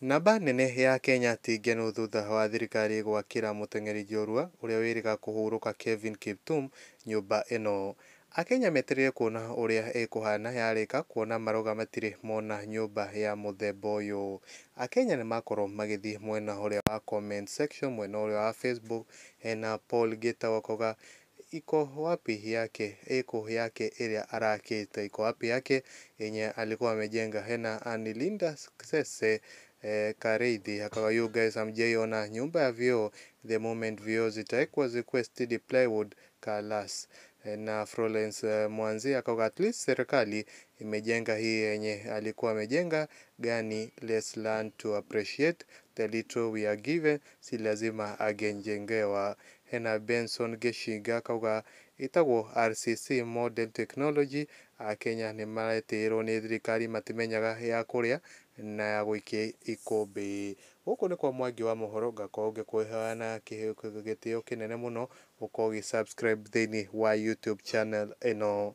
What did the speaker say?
Namba nene ya Kenya ti ngenu thutha wa thirikari gwakĩra mũteng'eri njorua ũrĩa wĩrĩga kũhurũka Kelvin Kiptum nyũmba ĩno. Akenya metereire kuona ũrĩa ĩkũhana yarĩka kuona marauga matirĩ mona nyũmba ya mũthemba ũyũ. Akenya nĩmakorwo magĩthiĩ mwena ũrĩa wa comment section, mwena ũrĩa wa Facebook, hena Paul Gitau akauga iko wapi yake, iko yake ĩrĩa arakĩte, iko wapi yake yenye alikuwa amejenga. Hena Anilinda Sese Kareithi akauga you guys hamjaiona nyumba ya vioo, the moment vioo zitawekwa zikuwe std plywood kalas. Na Florence Mwanzi akauga at least serikali imejenga hii yenye alikuwa amejenga gani, let's learn to appreciate the little we are given, si lazima angejengewa. Hena Benson Gĩcinga akauga ĩtagwo RCC Modern Technology, Akenya nĩ maretĩĩrwo nĩ thirikari matimenyaga ya kũrĩa na ya gũikia ikũmbĩ. Gũkũ nĩ kwa Mwangi wa mohoro, ngakorwo ngĩkũheana gĩtĩo kĩnene mũno ũkorwo ũgĩ subscribe thĩinĩ wa YouTube channel ĩno.